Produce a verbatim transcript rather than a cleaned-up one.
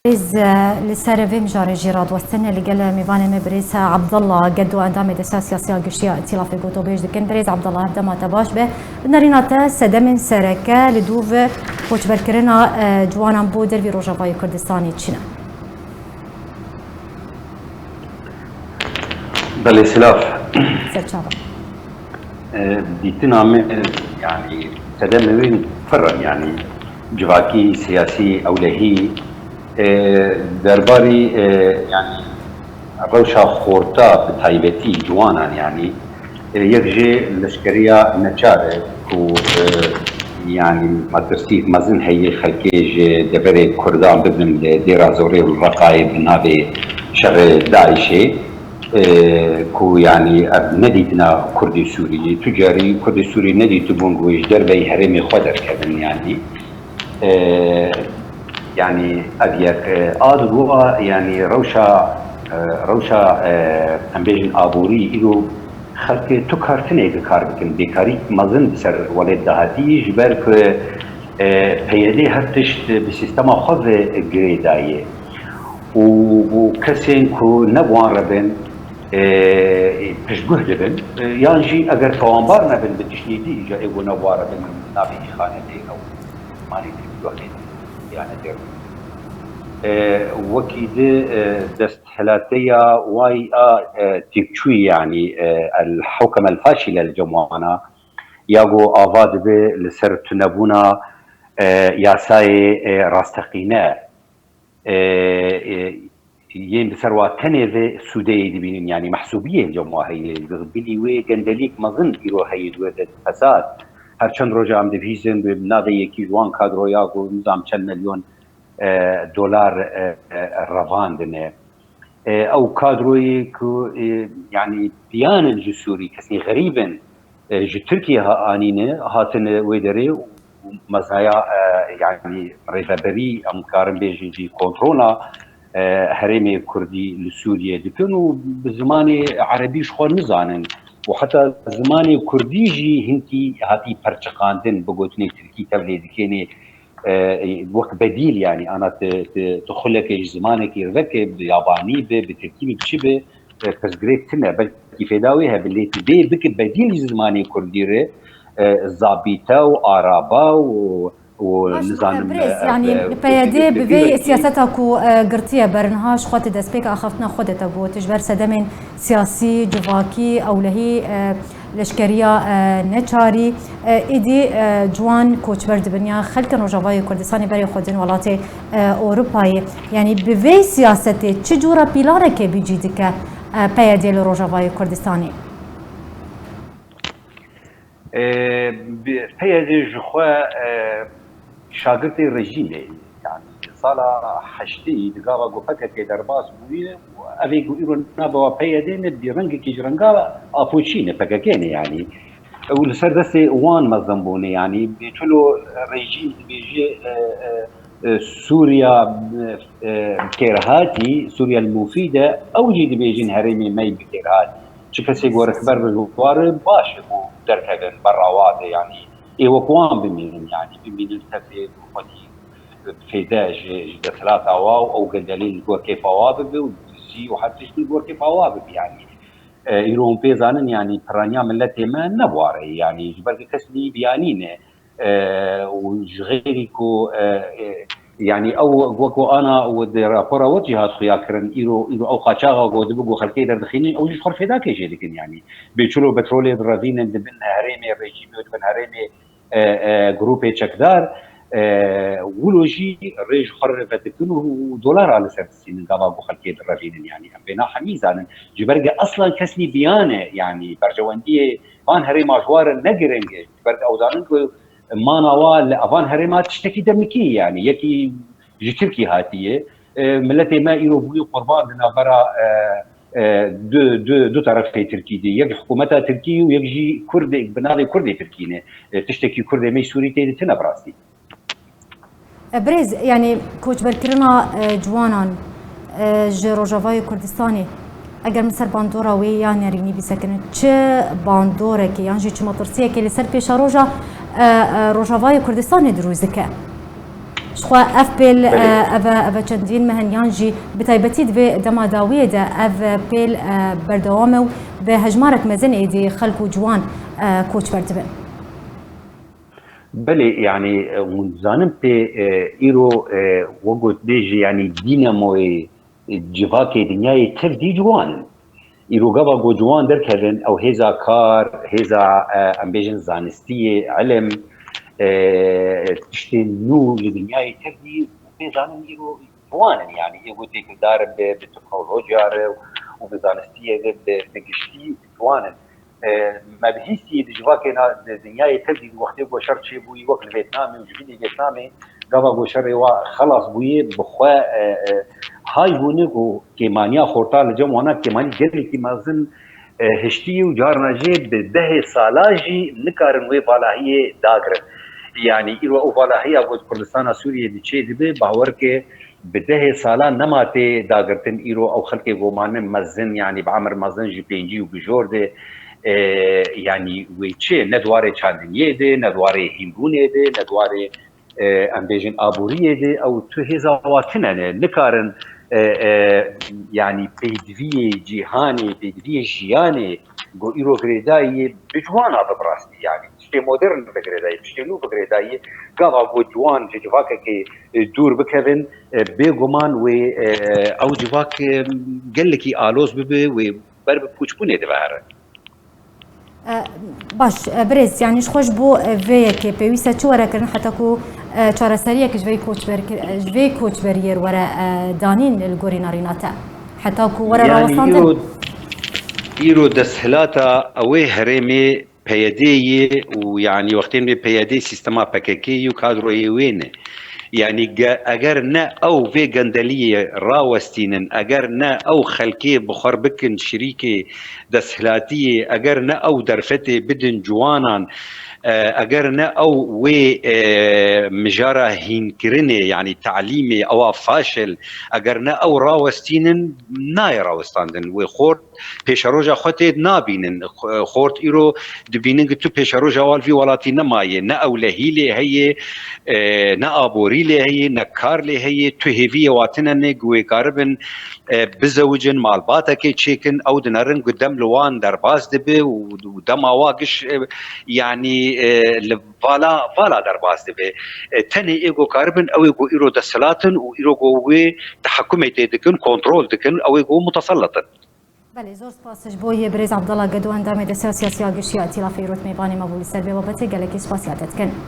Birêz, li ser vê mijarê jî radwestin li gel mêvanê me birêz Abdullah Gedo, endamê Desteya Siyasî ya Giştî ya Îtîlafê Gotobêj dikin. Birêz Abdullah, ev dema te baş be. Bi nerîna te sedemên sereke li dûv koçberkirina, e, ciwanan bo dervî Rojavayê Kurdistanê çi ne? Belê, silav. Serçava. E, dîtina me, yanî sedemê wê pir in, yanî civakî, siyasî, ewlehî, e, derbarî, e, yanî rewşa xorta bi taybetî ciwanan, yanî, e, yek jê leşkeriya neçar e ku, e, yanî metirsî mezin heye xelkê ji deverê Kurdan bibin li Dêra Zorê û Reqayê bi navê şerê DAIŞê, e, ku yanî ev nedîtina Kurdê Sûrî ye. Tu carî Kurdê Sûrî nedîtibûn ku ji derveyî herêmê xwe derkevin yanî. E, yanî ev yek, e, a dua, yanî rewşa, e, rewşa, e, em bêjin aborî îro xelkê tu kar tinê bi kar bikin. Bêkarî mezin bi ser welêt de hatî, ji ber ku, e, P Y D her tişt bi sîstema xwe ve girê daye. Û, û kesên ku ne bi wan re bin, e, piştguh dibin, e, yan jî eger tawanbar nebin bi tiştê dî, îca ê ku ne bi wan re bin navê îxanetê ew zimanê tirkî wextê îxanetê re. E, wekî di, e, desthelateya way a, e, têkçûyî, yanî, e, el hewkeme el faşîle li cem wana, ya ku ava dibe li ser tunebûna, e, yasayê, e, rasteqîne, e, e, yên bi ser wa tenê vê sûdeyê dibînin, yanî mehsûbiyê li cem wa heye. Bilî wê gendelîk mezin îro heye di wê de fesad. Her çend roja em dibihîzin, bi navê yekî ji wan kadroya ku nizam çend milyon, e, dolar, e, e, revandine. E, ew kadroyê ku, e, yanî biyan in ji Sûrî, kesên xerîb in, e, ji Tirkiyê ha-, anîne, hatine wê derê û meznaya, e, yanî rêveberî, em karin bêjin jî kontrola, e, herêmê Kurdî li Sûriyê dikin û bi zimanê erebî ji xwe nizanin û heta zimanê Kurdî jî hinkî hatî perçiqandin, bi gotinê Tirkî tevlê dikênê, e, wek bedîl, yanî ana tu, tu, tu xulekê ji zimanekî veke, bi yabanî be, bi tirkî be, bi çi be, e, pirsgirêk tune. Belkî fêda wê hebe, lê tu dê bike bedîl ji zimanê kurdî re, e, zabîte û araba û, û Baş, nizanim, birêz, e, yanî e, P Y D bi vê siyaseta ku, e, girtiye berinha ji xwe tu destpêka axaftina xwe de te got, ji ber sedemên siyasî, civakî, ewlehî, e, leşkeriya, e, neçarî, e, êdî, e, ciwan koçber dibin ya xelkên Rojavayê Kurdistanê berê xwe din welatê, e, Ewropayê. Yanî bi vê siyasetê çi cûra pîlanekê bicî dike, e, P Y D li Rojavayê Kurdistanê? E, bi-, P Y D ji xwe, e, şagirtê rejîmê ye. Yanî sala heştê di gava ku P K K derbas bûye û ev ê ku îro nabe wa P Y D ne, bi rengekî ji renga Apoçî ne, P K K ne yanî. Û li ser destê wan mezin bûne yanî. Bêçilo rejîm dibêje, e, e, e, Sûriya, e, e, kêrhatî, Sûriya li mufîd e, ew jî dibêjin herêmê me yî bi kêrhatî. Çi kesê ku rikber bi ji war baş e ku derkevin berra wa de yanî. Ê wek wan bimînin, yanî bimînin tevlê xwedî bi fêde ji, ji desthilata wa û ew gendelî li gor kêfa wa bibe û dizî û her tişt li gor kêfa wa bibe, yanî. E, îro hûn pê zanin, yanî piraniya miletê me ne bi wa re ye, yanî ji ber ku kes nî biyanî ne, e, û ji xêrî ku, e, e, yanî ew wek ku ana û di rapora we jî hat xuya kirin, îro, îro ew qaçaxa ku dibe ku xelkê derdixînin, ew jî ji xwe re fêdakê jê dikin, yanî. Bêçilo petrolê direvînin, dibin herêmê rejîmê û dibin herêmê e, e, grûpê çekdar, e, wilo jî rê ji xwe re vedikin û dolara li ser distînin gava ku xelkê direvînin, yanî em vêna hemî zanin. Ji ber ge eslan kes nî biyane, yanî berjewendiyê van herêma ji wa re ne girîng e. Ji ber ge ew zanin ku mana wa li evan herêma tiştekî demikî ye, yanî yekî ji Tirkî hatiye. E, miletê me îro bûye qurban di navbera, e, e, du, du, du terefê Tirkî de. Yek hikûmeta Tirkî û yek jî Kurdê, bi navê Kurdê Tirkî ne. E, tiştekî Kurdê me yî Sûrî tê de tine bi rastî. E, birêz, yanî koçberkirina, e, ciwanan, e, ji Rojavayê Kurdistanê, eger min ser bandora wê ya nerînî bisekinin, çi bandorekê yan jî çi metirsiyekê li ser pêşeroja, e, e, Rojavayê Kurdistanê dirûz dike? Jixwe ev pêl, Belê. e, ev e, ev e çendîn meh in yan jî bi taybetî di vê dema dawiyê de ev pêl, e, berdewam e û bi hejmarek mezin êdî xelk û ciwan, e, koçber dibin. Belê, yanî, e, hûn dizanin pê, e, îro, e, we got bêjî, yanî dînamoyê, e, civakê dinyayê tev dî ciwan in. Îro gava ku ciwan derkevin, ew hêza kar, hêza, e, em bêjin zanistiyê, ilim, e, tiştên nû li dinyayê tev dî pê zanin îro ciwan in. Yanî ê ku têkildar in bi, bi teknolojiya re û bi zanistiyê de bi, bi giştî ciwan in. E, me bihîstî di civakê na, di dinyayê tev dî wextê ku şer çêbûyî wek li Vêtnamê û ji bînê Vêtnamê gava ku şerê wa xelas bûyê bi xwe, e, e, hay bûne ku kêmaniya xorta li cem wana kêmanî gelekî mezin, e, hiştî û carna jê bi dehê sala jî nikarin wê valahiyê dagirin. Yanî îro ew valahiya ku di Kurdistana Sûriyê de çê dibe, bawer ke bi dehê salan nema tê dagirtin. Îro ew xelkê ku mane mezin, yanî bi emir mezin ji pêncî û bi jor de, e, yanî wê çi, ne di warê çandiniyê de, ne di warê hînbûnê de, ne di warê, e, em bêjin aboriyê de, ew tu hêza wa tune ne, nikarin, e, e, yanî pêdiviyê cîhanê, pêdiviyê jiyanê ku îro girêdayî bi ciwana be bi rastî, yanî tiştê modern bi girêdayî, tiştê nû bi girêdayî, gava ku ciwan ji civakekê, e, dûr bikevin, e, bêguman wê, e, ew civak, e, gelekî aloz bibe, wê ber bi pûçbûnê de ve here. E, baş, e, birêz, yanî ji xwe ji bo, e, vê yekê pêwîst e çi were kirin heta ku, e, çareseriyek ji vê koçber-, ji vê koçberiyê re were, e, danîn li gorî nerîna te? Heta ku were Yanî rawestandin? îro, îro desthilata ew ê herêmê P Y D yê û, yanî, wextên wê P Y D sîstema P K K yê û kadroyê wê ne. Yanî ge-, eger ne ew vê gendeliyê rawestînin, eger ne ew xelkê bi xwe bikin şirîkê desthilatiyê, eger ne ew derfetê bidin ciwanan, e, eger ne ew wê, e, mijara hînkirinê, yanî talîmê ewa faşil, eger ne ew rawestînin, nayê rawestandin. Wê xort pêşeroja xwe tê nabînin. Xort îro dibînin ku tu pêşeroja wan vî welatî nemaye. Ne ew lehî lê heye, e, ne aborî lê heye, ne kar lê heye. Tu hêviyê wa tine ne ku wê karibin, e, bizewicin, malbatekê çêkin. Ew dinerin ku dem li wan derbas dibe û, û dema wa giş, e, yanî, e, li vala, vala derbas dibe. E, tenê ê ku karibin, ew ê ku îro desthilat in û îro ku wê tehekkumê tê dikin, kontrol dikin, ew ê ku mutesellit in. Belê, zor spas ji bo yê birêz Abdallah Gedo, endamê Desteya Siyasî ya Giştî ya Îtîlafê Îrot mêvanê me bû. Li ser vê babetê gelekî spasiya te dikin.